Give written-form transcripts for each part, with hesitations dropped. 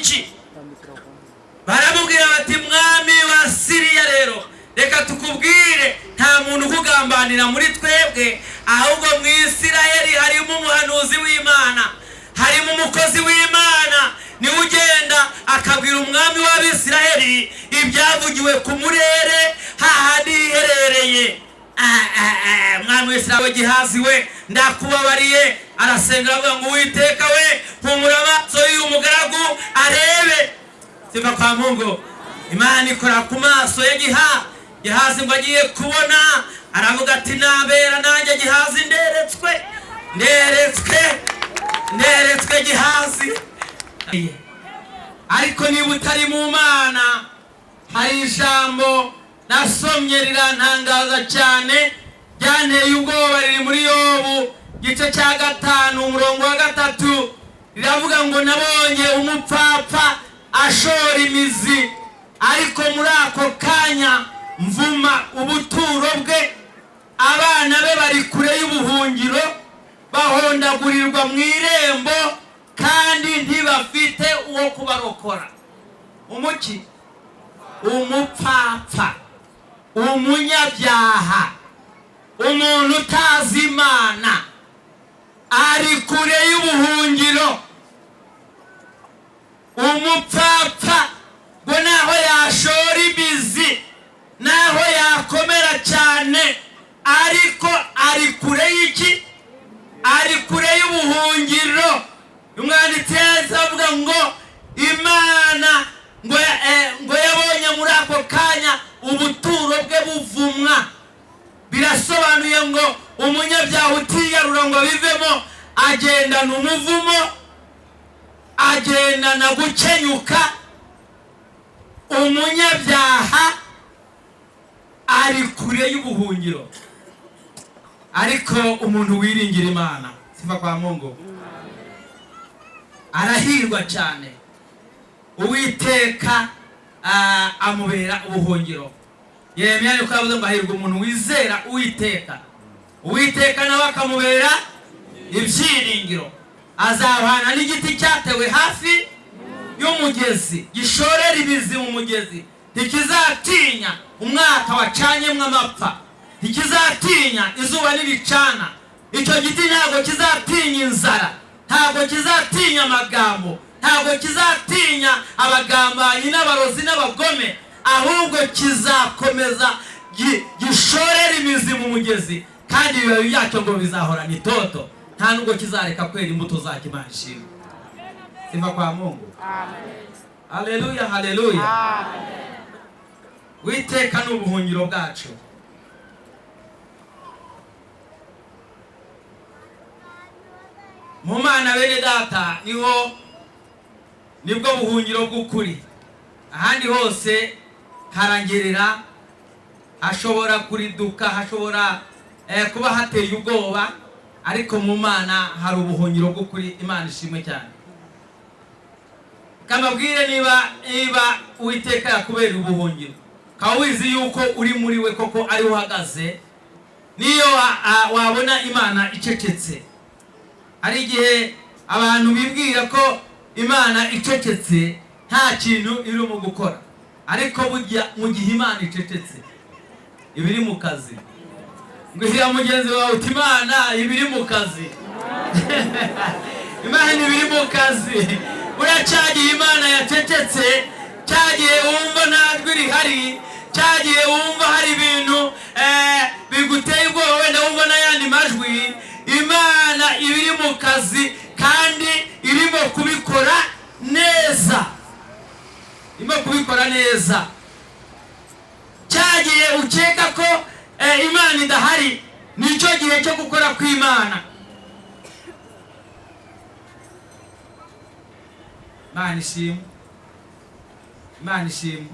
Iki? Baramubwira bati: "Mwami wa Siriya, rero reka tukubwire, nta muntu ukugambanira muri twebwe, ahubwo mu Isirayeli harimo umuhanuzi w'Imana, harimo umukozi w'Imana, niwe ugenda akabwira umwami w'Abisirayeli ibyavugiwe ku murere hahandi hiherereye." Ah, ah, ah, mwami w'Isirayeli, Gihazi we, ndakubabariye. Arasenga, aravuga ngo: "Uwiteka we, humura amaso y'uyu mugaragu arebe." Sifa kwa Mungu. Imana ikora ku maso ya Gihazi, ngo agiye kubona aravuga ati: "Nabera nanjye Gihazi, nderetswe, nderetswe, nderetswe Gihazi." Ariko niba utari mu Mana, hari ijambo nasomye rirantangaza cyane, ryanteye ubwoba, riri muri Yobu gice cya 5, umurongo wa 3, riravuga ngo: "Nabonye umupfapfa ashora imizi, ariko muri ako kanya mvuma ubuturo bwe. Abana be bari kure y'ubuhungiro, bahondagurirwa mu irembo, kandi ntibafite uwo kubarokora." Umuki? Umupfapfa, umunyabyaha, umuntu utazi Imana ari kure y'ubuhungiro. Umupfapfa ngo naho yashora imizi, naho yakomera cyane, ariko ari kure y'iki? Ari kure y'ubuhungiro. Umwanditsi yahise avuga ngo Imana ngo yabonye muri ako kanya ubuturo bwe buvumwa. Birasobanuye ngo umunyabyaha utiyarura ngo abivemo agendana umuvumo, agendana gukenyuka. Umunyabyaha ari kure y'ubuhungiro, ariko umuntu wiringira Imana, sifa kwa Mungu, arahirwa cyane. Uwiteka amubera ubuhungiro. Yeremiya niko yavuze ngo: "Hahirwa umuntu wizera Uwiteka, Uwiteka nawe akamubera ibyiringiro. Azahwana n'igiti cyatewe hafi y'umugezi, gishorera imizi mu mugezi. Ntikizatinya umwaka wacanyemo amapfa, ntikizatinya izuba niricana. Icyo giti ntabwo kizatinya inzara, ntabwo kizatinya amagambo, ntabwo kizatinya abagambanyi n'abarozi n'abagome, ahubwo kizakomeza gishorere imizi mu mugezi, kandi ibibabi byacyo ngo bizahorana itoto, nta nubwo kizareka kwera imbuto zacyo." Imana ishimwe. Sifa kwa Mungu. Haleluya, haleluya. Witeka ni ubuhungiro bwacu. Mu Mana, bene data, niho nibwo buhungiro bw'ukuri. Ahandi hose harangerera, hashobora kuriduka, hashobora kuba hateye ubwoba, ariko mu Mana hari ubuhungiro bw'ukuri. Imana ishimwe cyane. Kamabwire, niba Uwiteka yakubereye ubuhungiro, ukaba wizi yuko uri muri we koko, ariho uhagaze, niyo wabona Imana icecetse. Hari igihe abantu bibwira ko Imana icecetse nta kintu irimo gukora, ariko burya mu gihe Imana icecetse iba iri mu kazi. Mbwira mugenzi wawe uti: "Imana iba iri mu kazi, Imana iba iri mu kazi." Buriya cya gihe Imana yacecetse, cya gihe wumva nta jwi rihari, cya gihe wumva hari ibintu biguteye ubwoba, wenda wumva n'ayandi majwi, Imana iba iri mu kazi kandi irimo kubikora neza, irimo kubikora neza. Cya gihe ukeka ko Imana idahari, nicyo gihe cyo gukora kw'Imana. Imana ishimwe, Imana ishimwe.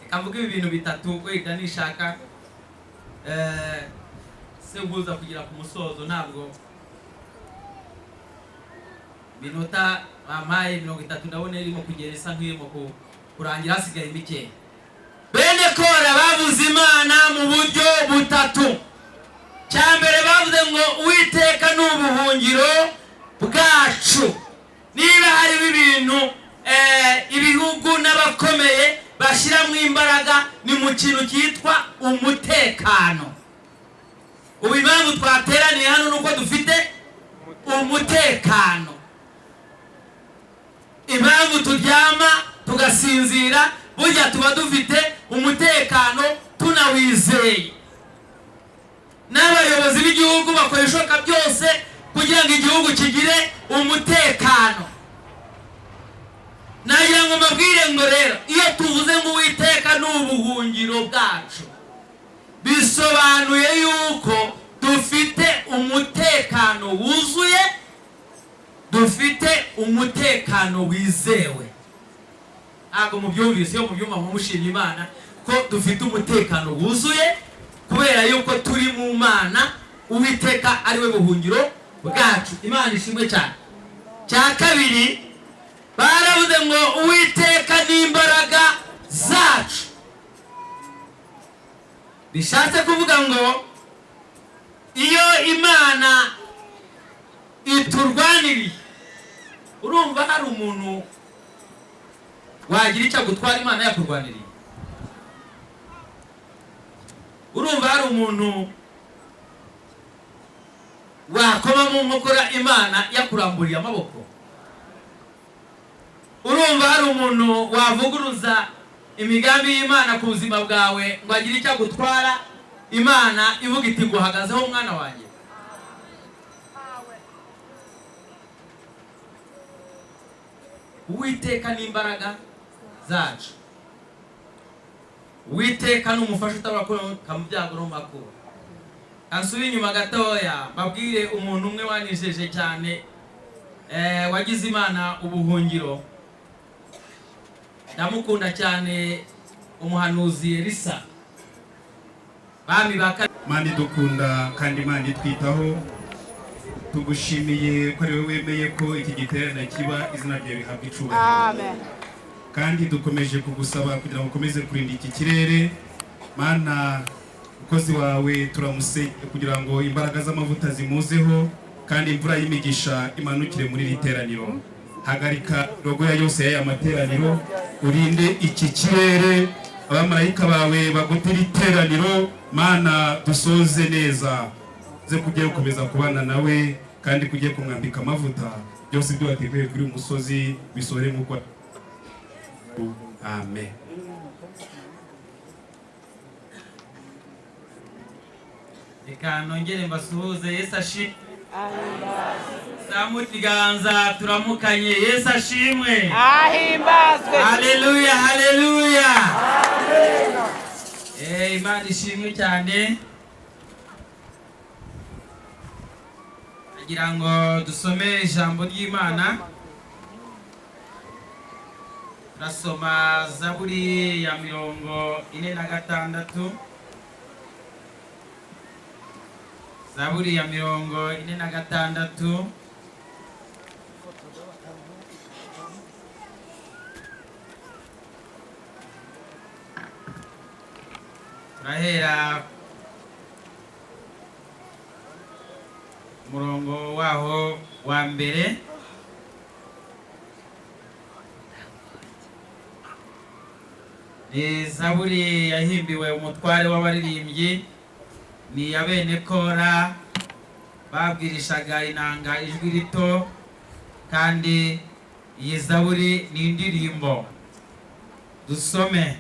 Reka mvuge ibi bintu bitatu, wenda nishaka se guza kugera ku musozo. Ntabwo minota bampaye 30, ndabona irimo kugera, isa nk'irimo kurangira, hasigaye mikeya. Bene Kora bavuze Imana mu buryo butatu. Cya mbere, bavuze ngo: "Uwiteka ni ubuhungiro bwacu." Niba hariho ibintu Mu kintu cyitwa umutekano. Ubu impamvu twateraniye hano ni uko dufite umutekano. Impamvu turyama tugasinzira, burya tuba dufite umutekano, tunawizeye. N'abayobozi b'igihugu bakora ibishoboka byose kugira ngo igihugu kigire umutekano. Nagira ngo mbabwire ngo rero, iyo tuvuze ngo Uwiteka ni ubuhungiro bwacu, bisobanuye yuko dufite umutekano wuzuye, dufite umutekano wizewe. Ntabwo mubyumvise? Iyo mubyumva mushimye Imana ko dufite umutekano wuzuye, kubera yuko turi mu Mana, Uwiteka ari we buhungiro bwacu. Imana ishimwe cyane. Cya kabiri, baravuze ngo Uwiteka ni imbaraga zacu. Bishatse kuvuga ngo iyo Imana iturwaniriye, urumva hari umuntu wagira icyo agutwara Imana yakurwaniriye? Urumva hari umuntu wakoma mu nkokora Imana yakuramburiye amaboko? Urumva hari umuntu wavuguruza imigambi y'Imana ku buzima bwawe ngo agire icyo agutwara, Imana ivuga iti: "Guhagazeho, mwana wanjye"? Uwiteka n'imbaraga zacu, Uwiteka ni umufasha utabura kuboneka mu byago no mu makuba. Kansubire inyuma gatoya, mbabwire umuntu umwe wanejeje cyane, wagize Imana ubuhungiro. Ndamukunda cyane, umuhanuzi Elisa. Bami ba Kabiri. Mana idukunda kandi Imana itwitaho, tugushimiye ko ari wowe wemeye ko iki giterane kiba. Izina ryawe rihabwa icubahiro. Amen. Kandi dukomeje kugusaba kugira ngo ukomeze kurinda iki kirere. Mana, umukozi wawe turamusengeye kugira ngo imbaraga z'amavuta zimuzeho kandi imvura y'imigisha imanukire muri iri teraniro. Hagarika rogoya yose y'aya materaniro, urinde iki kirere, abamarayika bawe bagote iri teraniro. Mana, dusoze neza, ze kugiye gukomeza kubana nawe kandi kugiye kumwambika amavuta. Byose ibyo wateguye kuri uyu musozi bisohore nk'uko. Amen. Reka nongere mbasuhuze. Yesu ashimwe. Zamura ikiganza turamukanye. Yesu ashimwe. Ahimbazwe. Haleluya, haleluya! Imana ishimwe cyane. Agira ngo dusome ijambo ry'Imana. Turasoma Zaburi ya 46, Zaburi ya 46. Turahera umurongo waho wa mbere. Ni zaburi yahimbiwe umutware w'abaririmbyi, ni iya bene Kora, babwirishaga inanga ijwi rito. Kandi iyi zaburi ni indirimbo. Dusome.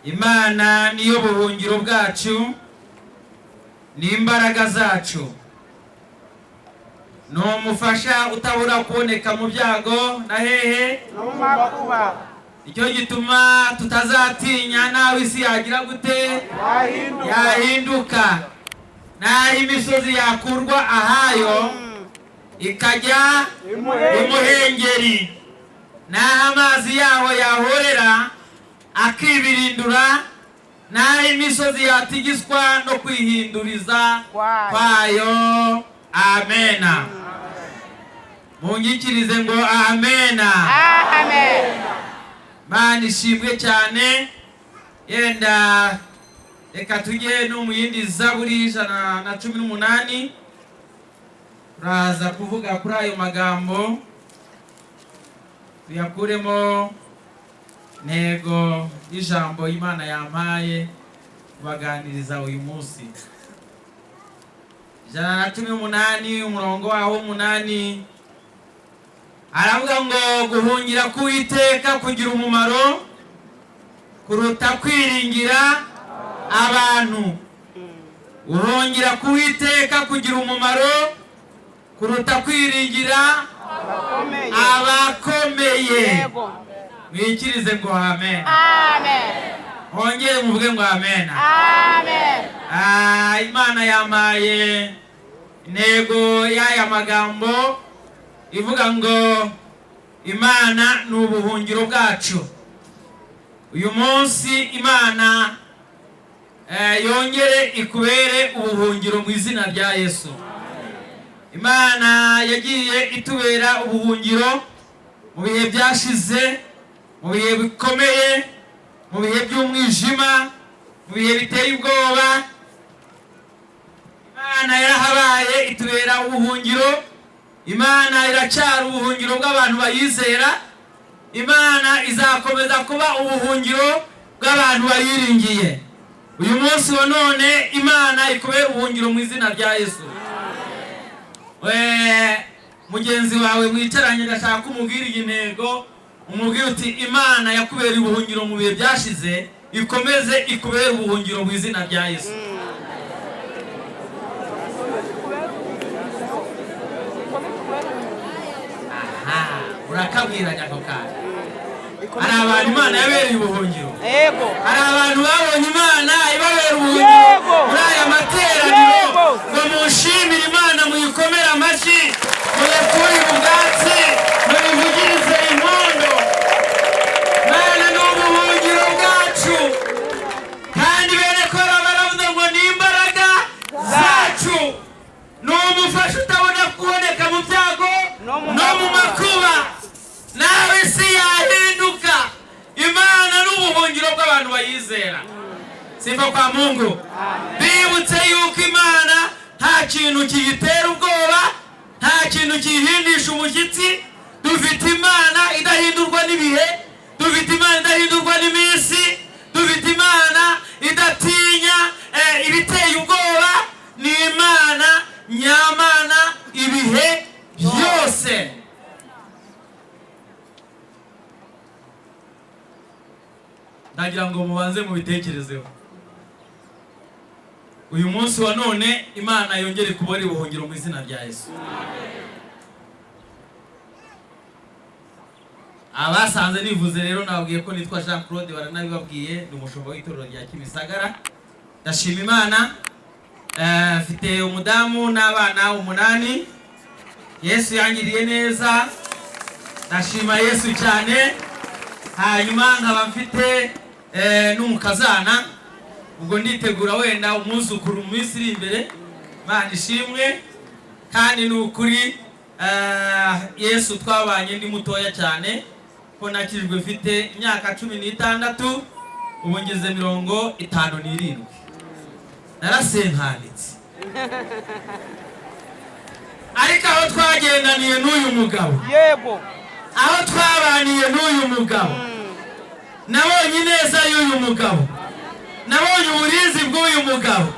Imana niyo buhungiro bwacu, ni imbaraga zacu, ni umufasha utabura kuboneka mu byago na hehe? No mu makuba. Icyo gituma tutazatinya, nawe isi yagira gute? Yahinduka. Yahinduka, n'aho imisozi yakurwa ahayo ikajya imuhengeri, n'aho amazi yaho yahorera akibirindura, n'aho imisozi yatigiswa no kwihinduriza Kwayo. kwayo. Amena. Munyikirize ngo amena. Amen. Mana ishimwe cyane. Yenda reka tujye no mu yindi zaburi, 118. Turaza kuvuga kuri ayo magambo, tuyakuremo. Ntego y'ijambo Imana yampaye kubaganiriza uyu munsi, 118, umurongo wawo w'umunani, aravuga ngo: "Guhungira k'Uwiteka kugira umumaro kuruta kwiringira abantu." Guhungira k'Uwiteka kugira umumaro kuruta kwiringira Abakomeye. abakomeye. Yego. Mwikirize ngo amen. Amen. Mwongere muvuge ngo amen. Amen. Ah, Imana yampaye intego y'aya magambo ivuga ngo: "Imana ni ubuhungiro bwacu." Uyu munsi Imana yongere ikubere ubuhungiro mu izina rya Yesu. Imana yagiye itubera ubuhungiro mu bihe byashize, mu bihe bikomeye, mu bihe by'umwijima, mu bihe biteye ubwoba. Imana yarahabaye, itubera ubuhungiro. Imana iracyari ubuhungiro bw'abantu bayizera. Imana izakomeza kuba ubuhungiro bw'abantu bayiringiye. Uyu munsi wa none Imana ikubera ubuhungiro mu izina rya Yesu. Mugenzi wawe mwicaranye, ndashaka ko umubwira iyi ntego, umubwire uti: "Imana yakubereye ubuhungiro mu bihe byashize, ikomeze ikubere ubuhungiro mu izina rya Yesu." Aha urakabwiranya ako kanya. Hari abantu Imana yabereye ubuhungiro. Yego. Hari abantu babonye Imana ibabera ubuhungiro Yego. muri aya materaniro. Yego. Ngo mushimire Imana, muyikomere amashyi, muyakurire ubwatsi, muyivugirize impundu. Imana ni ubuhungiro bwacu, kandi bene Kora baravuze ngo ni imbaraga zacu, ni umufasha utabona kuboneka mu byago No mu no mu makuba. Nawe isi yahinduka, Imana ni ubuhungiro bw'abantu bayizera. Sifa kwa Mungu. Bibutse yuko Imana nta kintu kiyitera ubwoba, nta kintu kiyihindisha umushyitsi. Dufite Imana idahindurwa n'ibihe, dufite Imana idahindurwa n'iminsi, dufite Imana idatinya ibiteye ubwoba. Ni Imana nyamana ibihe byose. Ndagira ngo mubanze mubitekerezeho. Uyu munsi wa none Imana yongere kubona ubuhungiro mu izina rya Yesu. Abasanze nivuze rero, nababwiye ko nitwa Jean Claude, baranabibabwiye, ni umushumba w'itorero rya Kimisagara. Ndashima Imana. Mfite umudamu n'abana 8. Yesu yangiriye neza, ndashima Yesu cyane. Hanyuma nkaba mfite n'umukazana, ubwo nditegura wenda umwuzukuru mu minsi iri imbere. Imana ishimwe. Kandi ni ukuri, Yesu twabanye ndi mutoya cyane, ko nakijwe mfite imyaka 16, ubu ngeze 57, narasenkanitse. Ariko aho twagendaniye n'uyu mugabo, Yego. aho twabaniye n'uyu mugabo, nabonye ineza y'uyu mugabo, nabonye uburinzi bw'uyu mugabo,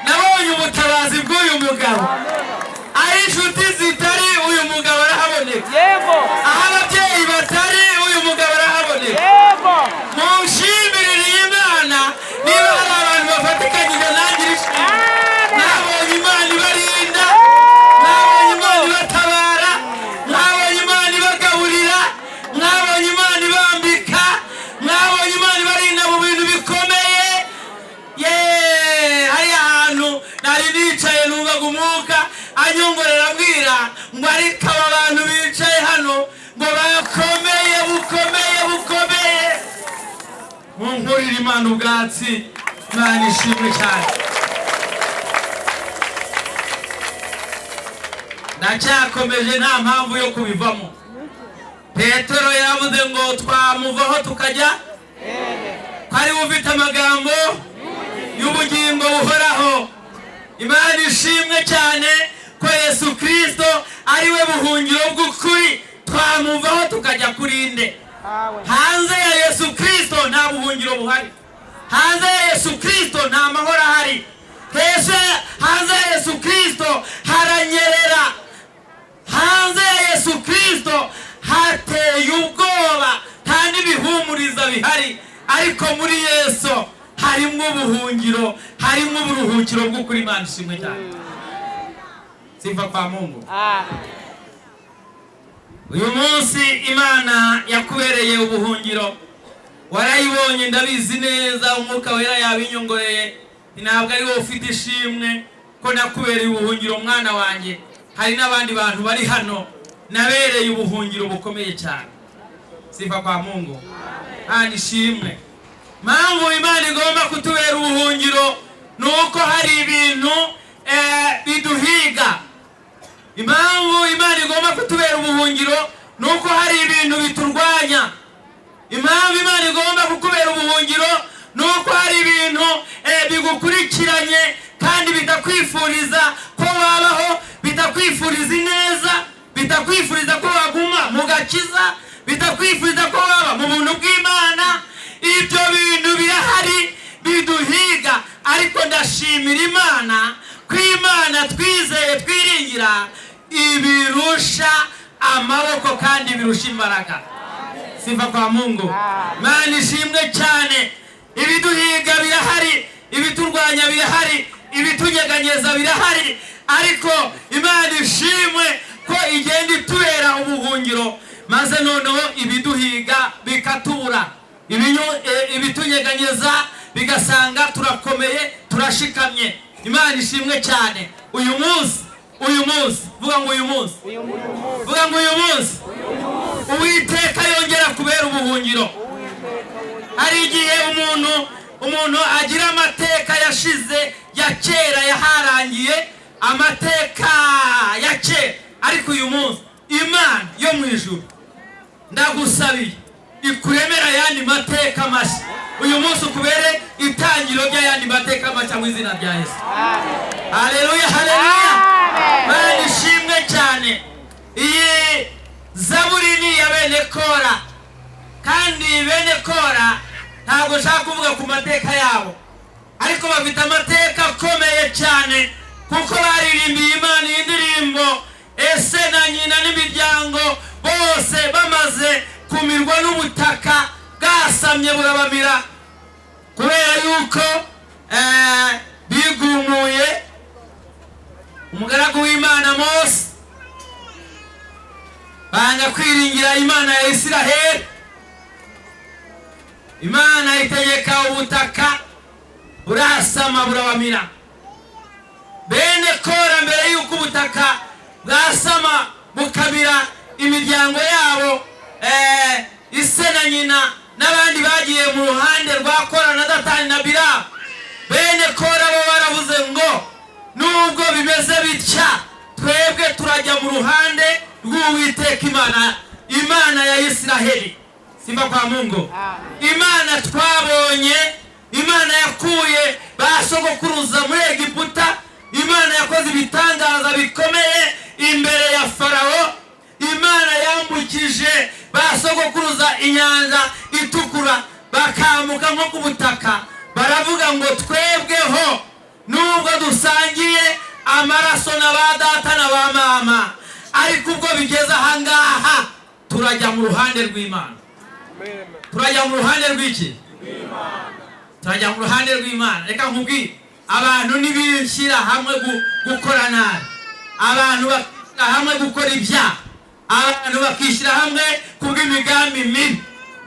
nabonye ubutabazi bw'uyu mugabo. Aho inshuti zitari, uyu mugabo arahaboneka. Yego. Aho ababyeyi batari, uyu mugabo arahaboneka. Yego. Munshyimirire Imana niba hari abantu bafatikanyije nanjye iri shimwe. Nabonye Imana ibarinda, nabonye Imana ibatabara, mwabonye Imana ibagaburira, mwabonye Imana ibambika, mwabonye Imana ibarinda mu bintu bikomeye. Yeee, hariya hantu nari nicaye numvaga umwuka anyongorera ambwira ngo: "Ariko aba bantu bicaye hano ngo bakomeye bukomeye bukomeye." Munkurire Imana ubwatsi. Imana ishimwe cyane. Ndacyakomeje, nta mpamvu yo kubivamo. Petero yavuze ngo: "Twamuvaho tukajya ko ari we ufite amagambo y'ubugingo buhoraho?" Imana ishimwe cyane ko Yesu Kirisito ari we buhungiro bw'ukuri. Twamuvaho tukajya kuri nde? Hanze ya Yesu Kirisito nta buhungiro buhari. Hanze ya Yesu Kirisito nta mahoro ahari. Hanze ya Yesu Kirisito haranyerera. Hanze ya Yesu Kirisito hateye ubwoba, nta n'ibihumuriza bihari. Ariko muri Yesu harimo ubuhungiro, harimo uburuhukiro bw'ukuri. Imana ishimwe cyane. Sifa kwa Mungu. Amen. Uyu munsi Imana yakubereye ubuhungiro, warayibonye, ndabizi neza. Umwuka Wera yabinyongoreye. Ntabwo ari wowe ufite ishimwe ko nakubereye ubuhungiro, mwana wanjye. Hari n'abandi bantu bari hano nabereye ubuhungiro bukomeye cyane. Sifa kwa Mungu. Imana ishimwe. Mpamvu Imana igomba kutubera ubuhungiro ni uko hari ibintu biduhiga. Impamvu Imana igomba kutubera ubuhungiro ni uko hari ibintu biturwanya. Impamvu Imana igomba kukubera ubuhungiro ni uko hari ibintu bigukurikiranye kandi bitakwifuriza ko wabaho, bitakwifuriza ineza, bitakwifuriza ko waguma mu gakiza, bitakwifuriza ko waba mu buntu bw'Imana. Ibyo bintu birahari biduhiga, ariko ndashimira Imana ko Imana twizeye, twiringira, ibirusha amaboko kandi ibirusha imbaraga. Sifa kwa Mungu. Imana ishimwe cyane. Ibiduhiga birahari, ibiturwanya birahari, ibitunyeganyeza birahari, ariko Imana ishimwe ko igenda itubera ubuhungiro, maze noneho ibiduhiga bikatubura, ibitunyeganyeza bigasanga turakomeye, turashikamye. Imana ishimwe cyane. Uyu munsi, uyu munsi, vuga ngo uyu munsi, vuga ngo uyu munsi Uwiteka yongera kubera ubuhungiro. Hari igihe umuntu agira amateka yashize, ya kera, yaharangiye, amateka ya kera. Ariko uyu munsi Imana yo mu ijuru, ndagusabiye, ikuremera ayandi mateka mashya. Uyu munsi ukubere itangiro ry'ayandi mateka mashya mu izina rya Yesu. Haleluya, haleluya. Mana ishimwe cyane. Iyi zaburi ni iya bene Kora, kandi bene Kora ntabwo nshaka kuvuga ku mateka yabo, ariko bafite amateka akomeye cyane, kuko baririmbiye Imana iyi ndirimbo ese na nyina n'imiryango bose bamaze kumirwa n'ubutaka, bwasamye burabamira, kubera yuko bigumuye umugaragu w'Imana Mose, banga kwiringira Imana ya Isiraheli. Imana itegeka ubutaka, burasama burabamira. Bene Kora, mbere y'uko ubutaka bwasama bukamira imiryango yabo, ise na nyina n'abandi bagiye mu ruhande rwa Kora na Datani na Biramu, bene Kora bo baravuze ngo: "Nubwo bimeze bitya, twebwe turajya mu ruhande rw'Uwiteka Imana, Imana ya Isiraheli." Sifa kwa Mungu. Imana twabonye, Imana yakuye ba sogokuruza muri Egiputa, Imana yakoze ibitangaza bikomeye imbere ya Farawo, Imana yambukije ba sogokuruza Inyanja Itukura bakambuka nko ku butaka, baravuga ngo: "Twebweho, nubwo dusangiye amaraso na ba data na ba mama, ariko ubwo bigeze ahangaha turajya mu ruhande rw'Imana." Turajya mu ruhande rw'iki? Turajya mu ruhande rw'Imana. Reka nkubwire, abantu ntibishyira hamwe gukora nabi, abantu bakishyira hamwe gukora ibyaha, abantu bakishyira hamwe kubw'imigambi mibi,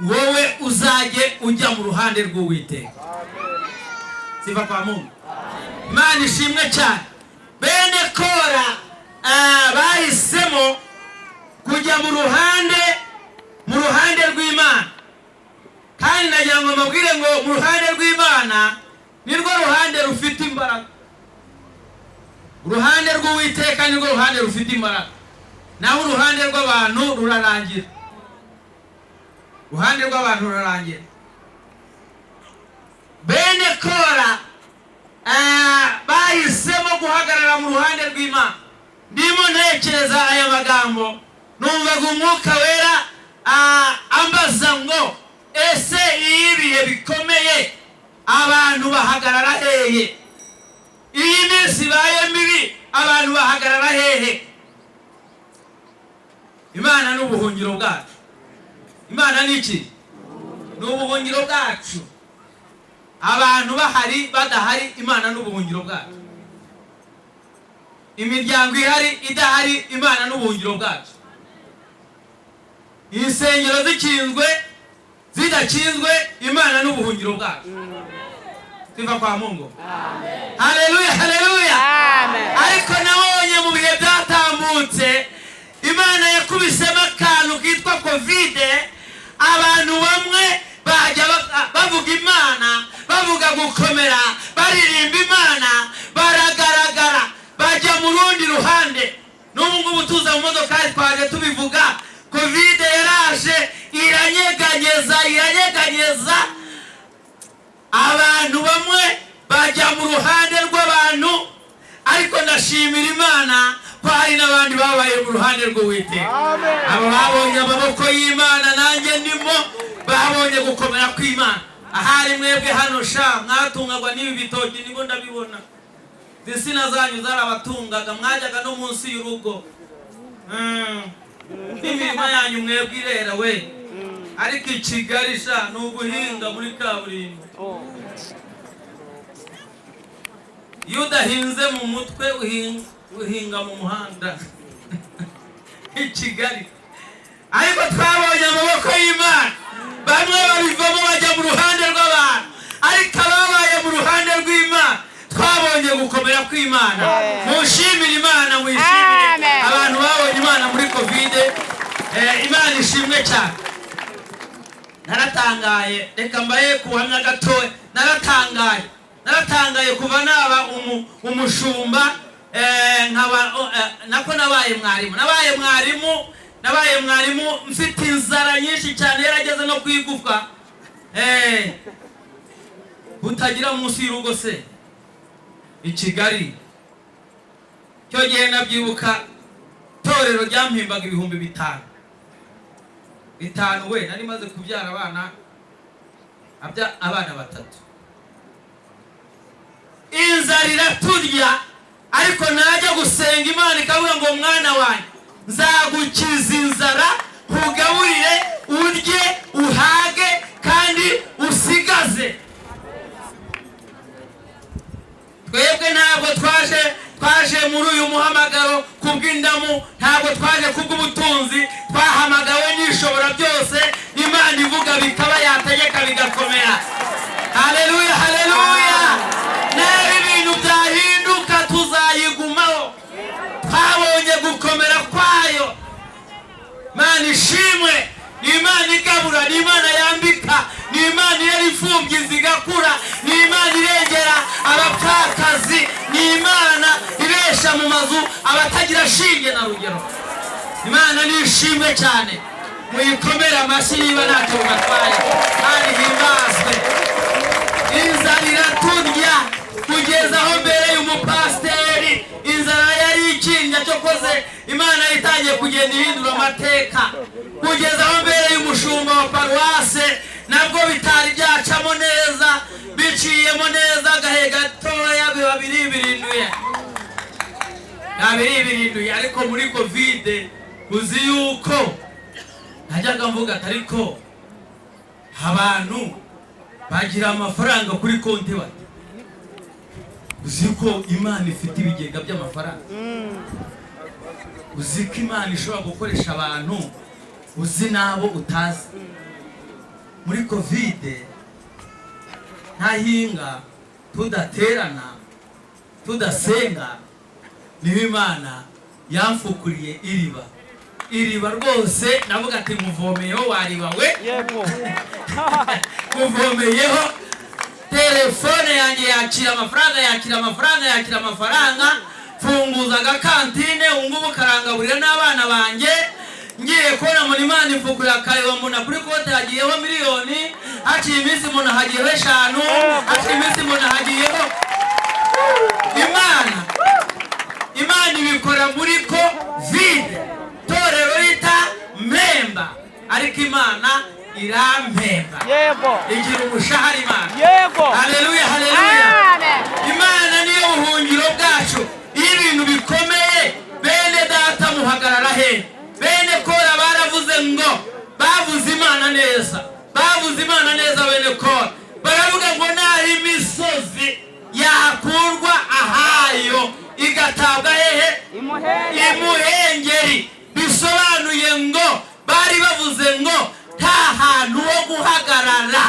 wowe uzajye ujya mu ruhande rw'Uwiteka. Sifa kwa Mungu. Imana ishimwe cyane. Bene Kora bahisemo kujya mu ruhande rw'Imana, kandi nagira ngo mbabwire ngo mu ruhande rw'Imana nirwo ruhande rufite imbaraga. Uruhande rw'Uwiteka nirwo ruhande rufite imbaraga, naho uruhande rw'abantu rurarangira. Uruhande rw'abantu rurarangira. Bene Kora bahisemo guhagarara mu ruhande rw'Imana. Ndimo ntekereza aya magambo, numvaga Umwuka Wera. Ambaza ngo ese iyo ibihe bikomeye abantu bahagarara hehe? Iyo iminsi ibaye mibi abantu bahagarara hehe? Imana ni ubuhungiro bwacu. Imana ni iki? Ni ubuhungiro bwacu. Abantu bahari, badahari, Imana ni ubuhungiro bwacu. Imiryango ihari, idahari, Imana ni ubuhungiro bwacu. Insengero zikinzwe, zidakinzwe, Imana ni ubuhungiro bwacu. Sifa kwa Mungu. Haleluya, haleluya. Amen. Ariko nabonye mu bihe byatambutse Imana yakubisemo akantu kitwa COVID. Abantu bamwe bajya bavuga Imana, bavuga gukomera, baririmba Imana, baragaragara bajya mu rundi ruhande. N'ubu ngubu tuza mu modokari twaje tubivuga. COVID yaraje iranyeganyeza, iranyeganyeza abantu bamwe bajya mu ruhande rw'abantu. Ariko ndashimira Imana ko hari n'abandi babaye mu ruhande rw'Uwiteka. Abo babonye amaboko y'Imana, nanjye ndimo, babonye gukomera kw'Imana. Ahari mwebwe hano sha mwatungagwa n'ibi bitoki, nibwo ndabibona. Insina zanyu zarabatungaga, mwajyaga no munsi y'urugo. N'imirima yanyu mwebwe irera we. Ariko i Kigali sha ni uguhinga muri kaburimbo. Iyo udahinze mu mutwe, uhinga mu muhanda i Kigali. Ariko twabonye amaboko y'Imana. Bamwe babivamo bajya mu ruhande rw'abantu, ariko ababaye mu ruhande rw'Imana twabonye gukomera kw'Imana. Mushimire Imana, mwishimire. Amen. Abantu babonye Imana muri COVID, Imana ishimwe cyane. Naratangaye, reka mbaye kuhamya gatoya. Naratangaye, naratangaye kuva naba umushumba, nkaba nako nabaye mwarimu, nabaye mwarimu, nabaye mwarimu mfite inzara nyinshi cyane yarageze no kwigufa. Utagira munsi y'urugo se i Kigali. Cyo gihe nabyibuka torero ryampimbaga 5000 bitanu we. Nari maze kubyara abana, abana batatu. Inzara iraturya, ariko najya gusenga Imana ikavuga ngo mwana wanjye, nzagukiza inzara, nkugaburire urye uhage kandi usigaze. Twebwe ntabwo twaje muri uyu muhamagaro kubw'indamu, ntabwo twaje kubw'ubutunzi. Twahamagawe n'Ishobora byose, Imana ivuga bikaba, yategeka bigakomera. Haleluya, haleluya. Naho ibintu byahinduka tuzayigumaho, twabonye gukomera kwayo. Imana ishimwe. Ni Imana igabura, ni Imana yambika, ni Imana irera imfubyi zigakura, ni Imana irengera abapfakazi, ni Imana ibesha mu mazu abatagira shinge na rugero. Imana ni ishimwe cyane, muyikomere amashyi niba ntacyo bubatwaye kandi himbazwe. Inzara iraturya kugeza aho mbere y'umupasiteri inzara yari ikinnya. Cyokoze Imana itangiye kugenda ihindura amateka. Kugeza aho mbere y'umushumba wa paruwase nabwo bitari byacamo neza, biciyemo neza agahe gatoya biba biribirinduye, birinduye. Ariko muri COVID uzi yuko najyaga mvuga ati ariko abantu bagira amafaranga kuri konti bate? Uzi ko Imana ifite ibigega by'amafaranga? Uzi ko Imana ishobora gukoresha abantu uzi n'abo utazi? Muri COVID ntahinga, tudaterana, tudasenga, niho Imana yamfukuriye iriba. Iriba rwose navuga ati muvomeyeho wariba we. Yego. Muvomeyeho. Telefone yanjye yakira amafaranga, yakira amafaranga, yakira amafaranga. Mfunguza agakantine, ubu ngubu karangaburira n'abana banjye. Ngiye kubona mbona Imana ifukura akareba, mbona kuri konti hagiyeho miliyoni. Haciye iminsi mbona hagiyeho 5, haciye iminsi mbona hagiyeho. Imana ibikora muri COVID, torero rita mpemba. Ariko Imana irampemba. Yego. Igira umushahara Imana. Yego. Haleluya, haleluya. Amen. Imana niyo buhungiro bwacu. Iyo ibintu bikomeye, bene data, muhagarara he? Bene Kora baravuze ngo, bavuze Imana neza, bavuze Imana neza. Bene Kora baravuga ngo naho imisozi yakurwa ahayo igatabwa hehe? Imuhengeri. Imuhengeri. Bisobanuye ngo bari bavuze ngo nta hantu ho guhagarara,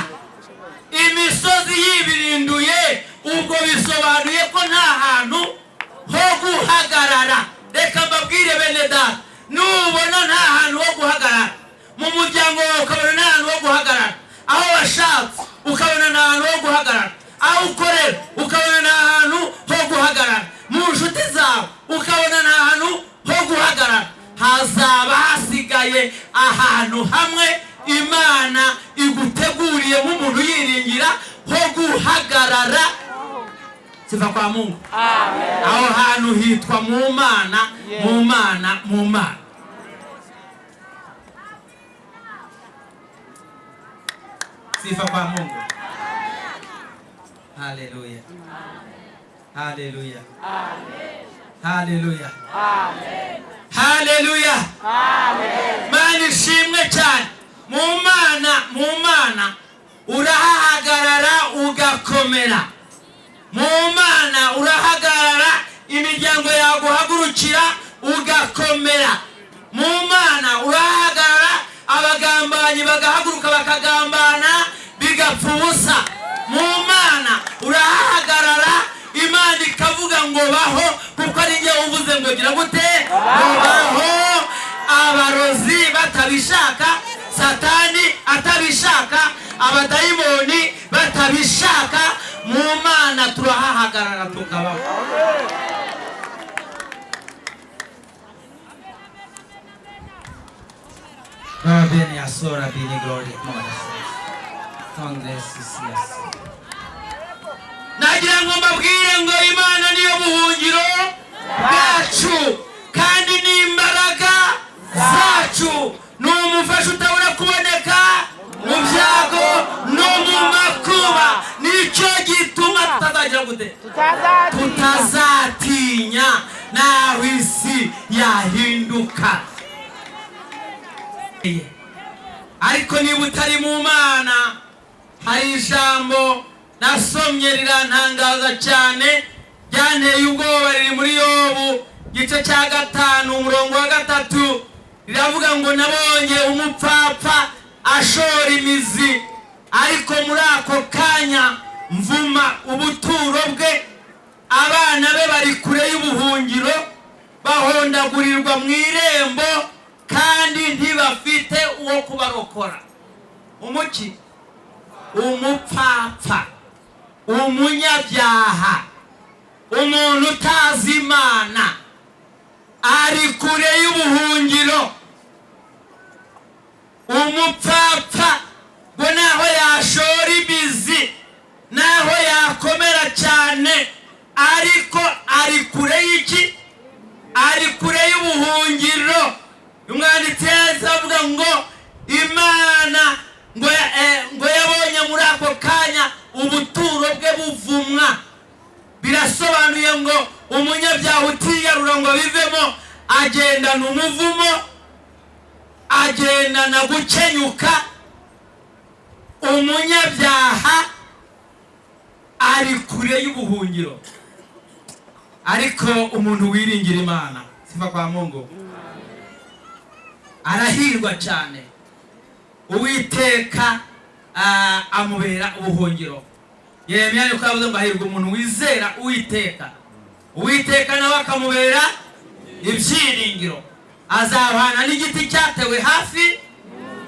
imisozi yibirinduye. Ubwo bisobanuye ko nta hantu ho guhagarara. Reka mbabwire, bene data, nubona nta hantu ho guhagarara mu muryango wawe, ukabona nta hantu ho guhagarara aho washatse, ukabona nta hantu ho guhagarara aho ukorera, ukabona nta hantu ho guhagarara mu nshuti zawe, ukabona nta hantu ho guhagarara, hazaba hasigaye ahantu hamwe Imana iguteguriye nk'umuntu yiringira ho guhagarara. Sifa kwa Mungu. Amen. Aho hantu hitwa mu Mana, mu Mana, mu Mana. Sifa kwa Mungu. Haleluya, haleluya, haleluya. Amen. Haleluya. Amen. Mana ishimwe cyane. Mu Mana, mu Mana urahahagarara ugakomera. Mu Mana urahagarara, imiryango yaguhagurukira ugakomera. Mu Mana urahagarara, abagambanyi bagahaguruka bakagambana bigapfa ubusa. Mu Mana urahagarara, Imana ikavuga ngo baho, kuko ari njye uvuze ngo gira gute? Ngo baho. Abarozi batabishaka, Satani atabishaka, abadayimoni batabishaka, mu Mana turahahagarara tukabaho. Va bene, asora bene, gloria. Tondre sisias. Nagira ngo mbabwire ngo Imana niyo buhungiro bwacu kandi ni imbaraga zacu, ni umufasha utabura kuboneka mu byago no mu makuba. Nicyo gituma tutazagira gute? Tutazatinya. Tutazatinya naho isi yahinduka. Ariko niba utari mu Mana, hari ijambo nasomye rirantangaza cyane, ryanteye ubwoba. Riri muri Yobu igice cya 5, umurongo wa 3. Riravuga ngo: "Nabonye umupfapfa ashora imizi, ariko muri ako kanya mvuma ubuturo bwe. Abana be bari kure y'ubuhungiro, bahondagurirwa mu irembo, kandi ntibafite uwo kubarokora." Umuki? Umupfapfa, umunyabyaha, umuntu utazi Imana ari kure y'ubuhungiro. Umupfapfa ngo naho yashora imizi, naho yakomera cyane, ariko ari kure y'iki? Ari kure y'ubuhungiro. Umwanditsi yahise avuga ngo Imana ngo yabonye muri ako kanya ubuturo bwe buvumwa. Birasobanuye ngo umunyabyaha utiyarura ngo abivemo agendana umuvumo, agendana gukenyuka. Umunyabyaha ari kure y'ubuhungiro. Ariko umuntu wiringira Imana, sifa kwa Mungu, arahirwa cyane. Uwiteka amubera ubuhungiro. Yeremiya niko yavuze ngo: "Hahirwa umuntu wizera Uwiteka, Uwiteka nawe akamubera ibyiringiro. Azahwana n'igiti cyatewe hafi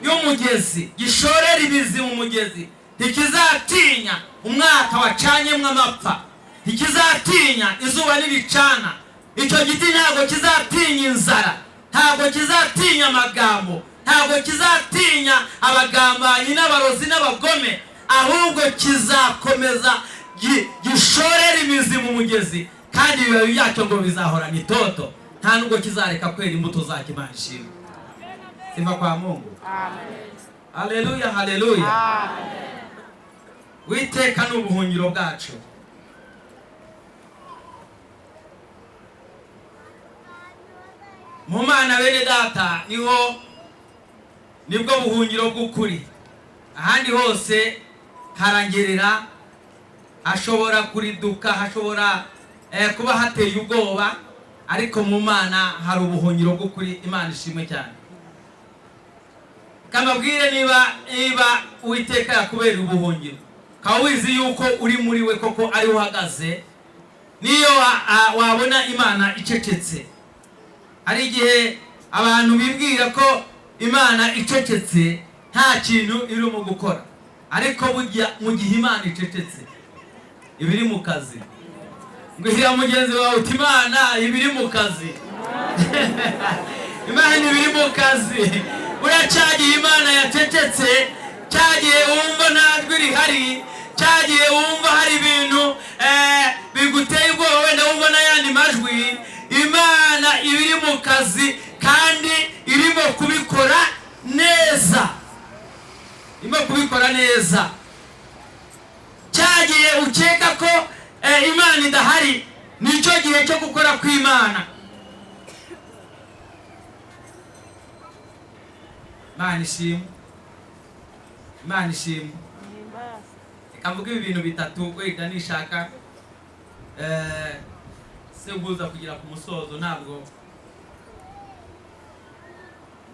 y'umugezi, gishorera imizi mu mugezi. Ntikizatinya umwaka wacanyemo amapfa, ntikizatinya izuba niricana. Icyo giti ntabwo kizatinya inzara, ntabwo kizatinya amagambo, ntabwo kizatinya abagambanyi n'abarozi n'abagome, ahubwo kizakomeza gishorere imizi mu mugezi, kandi ibibabi byacyo ngo bizahorana itoto, nta nubwo kizareka kwera imbuto zacyo." Imana ishimwe. Sifa kwa Mungu. Amen. Haleluya, haleluya. Amen. Witeka ni ubuhungiro bwacu. Mu Mana, bene data, niho nibwo buhungiro bw'ukuri. Ahandi hose harangerera, hashobora kuriduka, hashobora kuba hateye ubwoba, ariko mu Mana hari ubuhungiro bw'ukuri. Imana ishimwe cyane. Kamabwire, niba Uwiteka yakubera ubuhungiro, ukaba wizi yuko uri muri we koko, ariho uhagaze, niyo wabona Imana icecetse. Hari igihe abantu bibwira ko Imana icecetse nta kintu irimo gukora, ariko burya mu gihe Imana icecetse iba iri mu kazi. Ngwira mugenzi wawe uti: "Imana iba iri mu kazi, Imana iba iri mu kazi." Buriya cya gihe Imana yacecetse, cya gihe wumva nta jwi rihari, cya gihe wumva hari ibintu biguteye ubwoba, wenda wumva n'ayandi majwi, Imana iba iri mu kazi kandi irimo kubikora neza, irimo kubikora neza. Cya gihe ukeka ko Imana idahari, nicyo gihe cyo gukora kw'Imana. Imana ishimwe, Imana ishimwe. Reka mvuge ibi bintu bitatu, wenda nishaka seguza kugera ku musozo. Ntabwo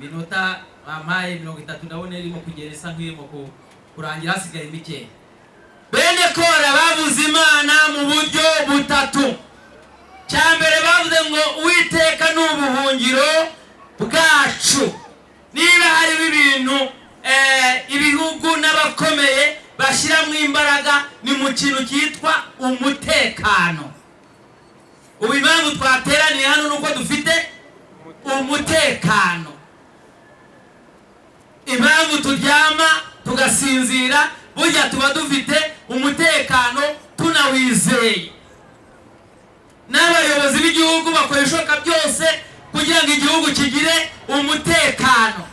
minota bampaye 30, ndabona irimo kugera, isa nk'irimo kurangira, hasigaye mikeya. Bene Kora bavuze Imana mu buryo butatu. Cya mbere, bavuze ngo Uwiteka ni ubuhungiro bwacu. Niba hariho ibintu ibihugu n'abakomeye bashyiramo imbaraga, ni mu kintu cyitwa umutekano. Ubu impamvu twateraniye hano ni uko dufite umutekano. Impamvu turyama tugasinzira, burya tuba dufite umutekano, tunawizeye. N'abayobozi b'igihugu bakora ibishoboka byose kugira ngo igihugu kigire umutekano.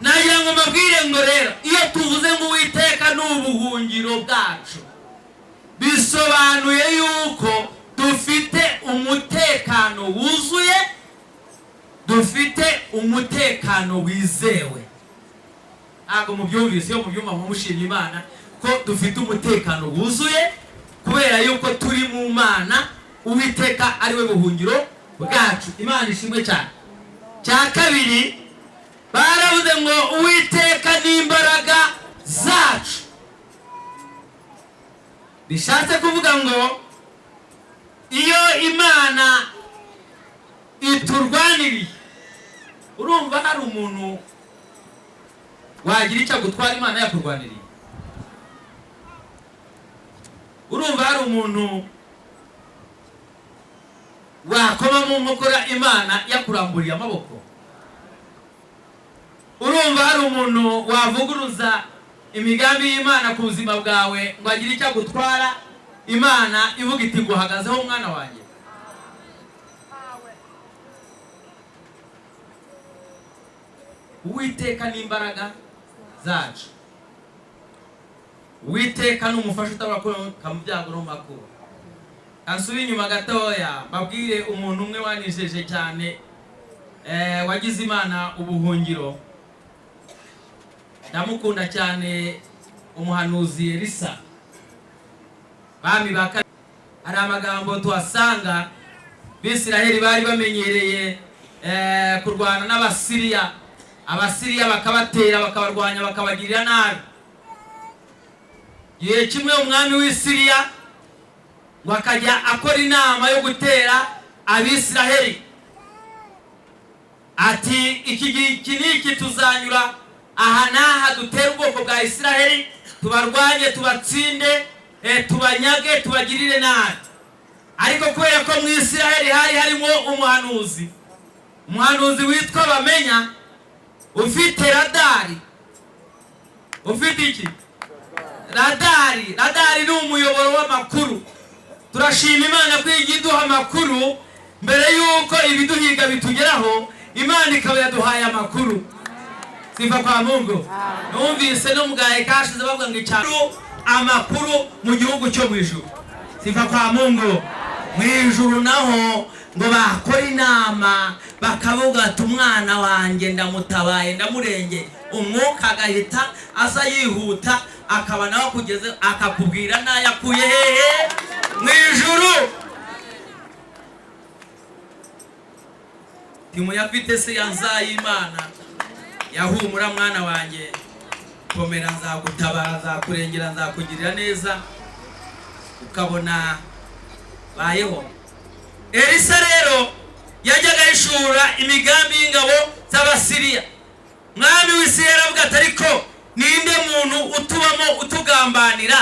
Nagira ngo mbabwire ngo rero, iyo tuvuze ngo Uwiteka ni ubuhungiro bwacu, bisobanuye yuko dufite umutekano wuzuye, dufite umutekano wizewe. Ntabwo mubyumvise? Iyo mubyumva mushimye Imana ko dufite umutekano wuzuye kubera yuko turi mu Mana, Uwiteka ari we buhungiro bwacu. Imana ishimwe cyane. Cya kabiri, baravuze ngo Uwiteka ni imbaraga zacu. Bishatse kuvuga ngo iyo Imana iturwaniriye, urumva hari umuntu wagira icyo agutwara Imana yakurwaniriye? Urumva hari umuntu wakoma mu nkokora Imana yakuramburiye amaboko? Urumva hari umuntu wavuguruza imigambi y'Imana ku buzima bwawe ngo agire icyo agutwara, Imana ivuga iti: "Guhagazeho, umwana wanjye"? Uwiteka ni imbaraga zacu. Uwiteka ni umufasha utabura kuboneka mu byago no mu makuba. Kansubire inyuma gatoya, mbabwire umuntu umwe wanijeje cyane, wagize Imana ubuhungiro. Ndamukunda cyane, umuhanuzi Elisa. Bami ba Kabiri, hari amagambo tuhasanga. Bisiraheli bari bamenyereye kurwana n'Abasiriya, Abasiriya bakabatera, bakabarwanya, bakabagirira nabi. Igihe kimwe umwami w'Isiriya ngo akajya akora inama yo gutera Abisiraheli, ati: "Iki gihe iki n'iki tuzanyura aha n'aha, dutere ubwoko bwa Isiraheli, tubarwanye, tubatsinde, tubanyage, tubagirire nabi." Ariko kubera ko mu Isiraheli hari harimo umuhanuzi, umuhanuzi witwa Bamenya, ufite radari. Ufite iki? Radari. Radari ni umuyoboro w'amakuru. Turashima Imana ko ijya iduha amakuru mbere y'uko ibiduhiga bitugeraho. Imana ikaba yaduhaye amakuru. Sifa kwa Mungu. Numvise no mugahe kashize bavuga ngo icyaru amakuru mu gihugu cyo mu ijuru. Sifa kwa Mungu. Mu ijuru naho ngo bakora inama bakavuga ati umwana wanjye ndamutabaye, ndamurenge, umwuka agahita aza yihuta, akaba nawe akugeze akakubwira n'ayo akuye hehe mu ijuru. Timuyafite se ya Nzayimana yahumura, mwana wanjye komera, nzagutabara, nzakurengera, nzakugirira neza, ukabona bayeho. Elisa rero yajyaga ahishura imigambi y'ingabo z'Abasiriya. Mwami w'isi yaravuga ati ariko ninde muntu utubamo utugambanira,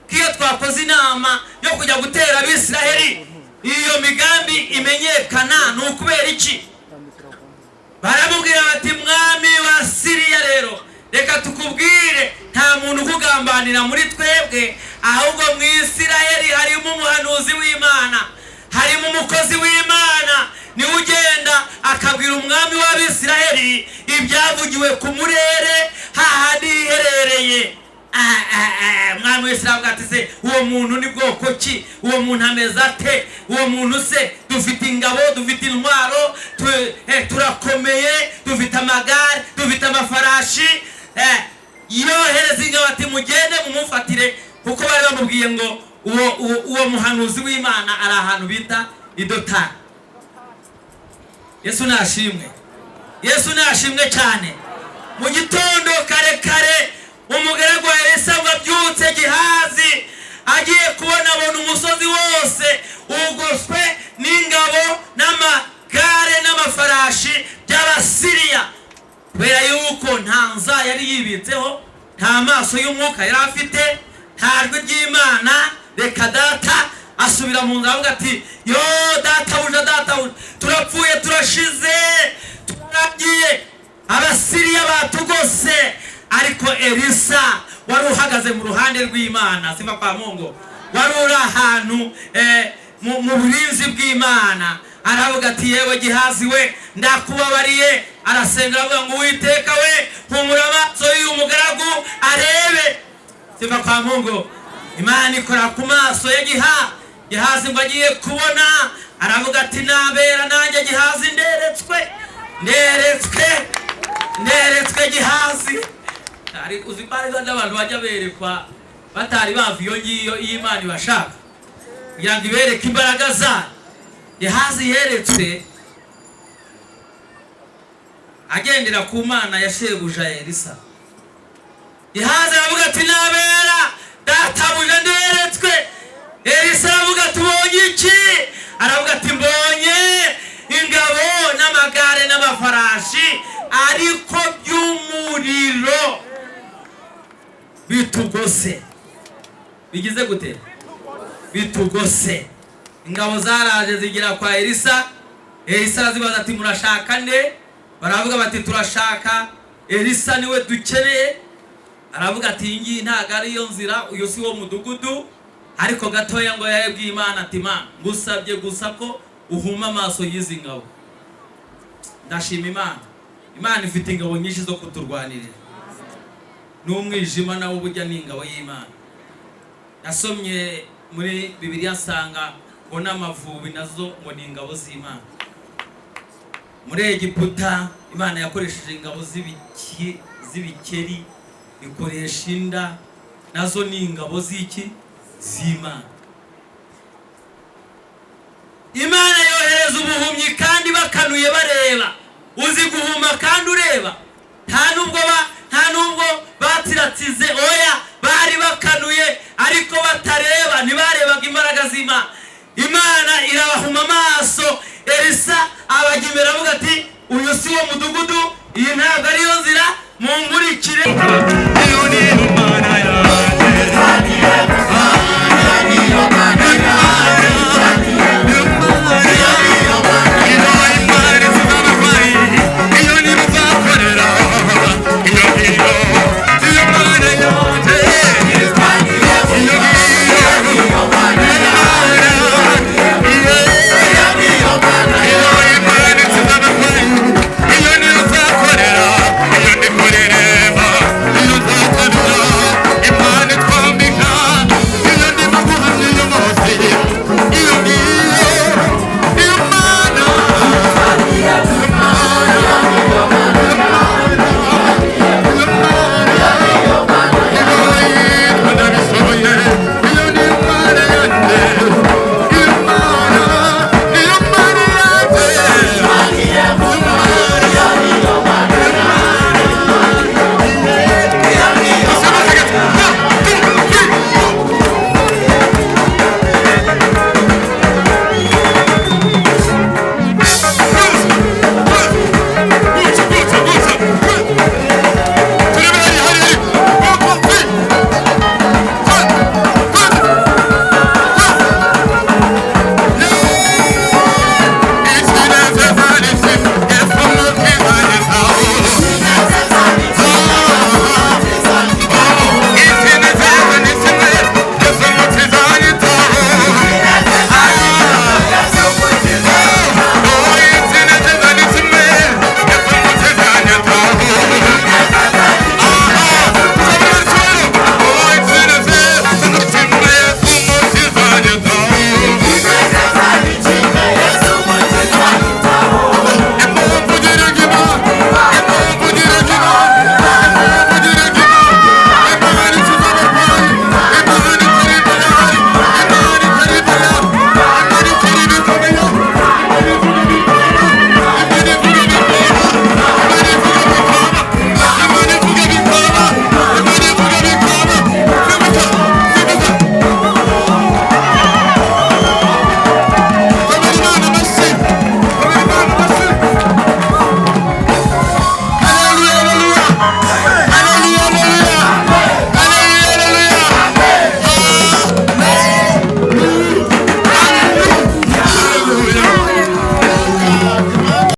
ko iyo twakoze inama yo kujya gutera Abisiraheli iyo migambi imenyekana, ni ukubera iki? Baramubwira bati mwami wa Siriya rero reka tukubwire, nta muntu ukugambanira muri twebwe, ahubwo mu Isiraheli harimo umuhanuzi w'Imana, harimo umukozi w'Imana, niwe ugenda akabwira umwami w'Abisiraheli ibyavugiwe ku murere hahandi hiherereye. Umwami w'Isiraheli ati se uwo muntu ni bwoko ki? Uwo muntu ameze ate? Uwo muntu se dufite ingabo, dufite intwaro, turakomeye, dufite amagare, dufite amafarashi. Yohereza ingabo ati mugende mumufatire, kuko bari bamubwiye ngo uwo muhanuzi w'Imana ari ahantu bita Idotani. Yesu nashimwe, Yesu nashimwe cyane. Mu gitondo kare kare umugaragu wa Elisa ngo abyutse Gihazi, agiye kubona abona umusozi wose ugoswe n'ingabo n'amagare n'amafarashi by'Abasiriya. Kubera yuko nta nza yari yibitseho, nta maso y'umwuka yari afite, nta jwi ry'Imana, reka data asubira mu nzu avuga ati yo databuja, databuja, turapfuye, turashize, turagiye, Abasiriya batugose. Ariko Elisa wari uhagaze mu ruhande rw'Imana, sifa kwa Mungu, wari uri ahantu mu burinzi bw'Imana, aravuga ati yewe Gihazi we, ndakubabariye. Arasenga aravuga ngo Uwiteka we, humura amaso y'uyu mugaragu arebe. Sifa kwa Mungu. Imana ikora ku maso ya Gihazi ngo agiye kubona, aravuga ati nabera nanjye Gihazi nderetswe, nderetswe, nderetswe Gihazi. Uzi ko hariho n'abantu bajya berekwa batari bava iyo ngiyo, iyo Imana ibashaka kugira ngo ibereke imbaraga zayo. Gihazi yeretswe agendera ku Mana ya shebuja Elisa. Gihazi aravuga ati nabera databuja nderetswe. Elisa aravuga ati ubonye iki? Aravuga ati mbonye ingabo n'amagare n'amafarashi ariko by'umuriro bitugose. Bigize gute? Bitugose. Ingabo zaraje zigera kwa Elisa. Elisa arazibaza ati murashaka nde? Baravuga bati turashaka Elisa, niwe dukeneye. Aravuga ati iyi ngiyi ntabwo ariyo nzira, uyu si wo mudugudu. Ariko gatoya ngo yabwiye Imana ati Mana, ngusabye gusa ko uhuma amaso y'izi ngabo. Ndashima Imana, Imana ifite ingabo nyinshi zo kuturwanirira. N'umwijima nawo burya ni ingabo y'Imana. Nasomye muri Bibiliya nsanga ngo n'amavubi nazo ngo ni ingabo z'Imana. Muri Egiputa Imana yakoresheje ingabo z'ibikeri, ikoresha inda, nazo ni ingabo z'iki? Z'Imana. Imana yohereza ubuhumyi kandi bakanuye bareba. Uzi guhuma kandi ureba? Nta nubwo batsiratsize, oya, bari bakanuye ariko batareba, ntibarebaga imbaraga z'Imana. Imana irabahuma amaso. Elisa abajya imbere avuga ati uyu si wo mudugudu, iyi ntabwo ariyo nzira, munkurikire.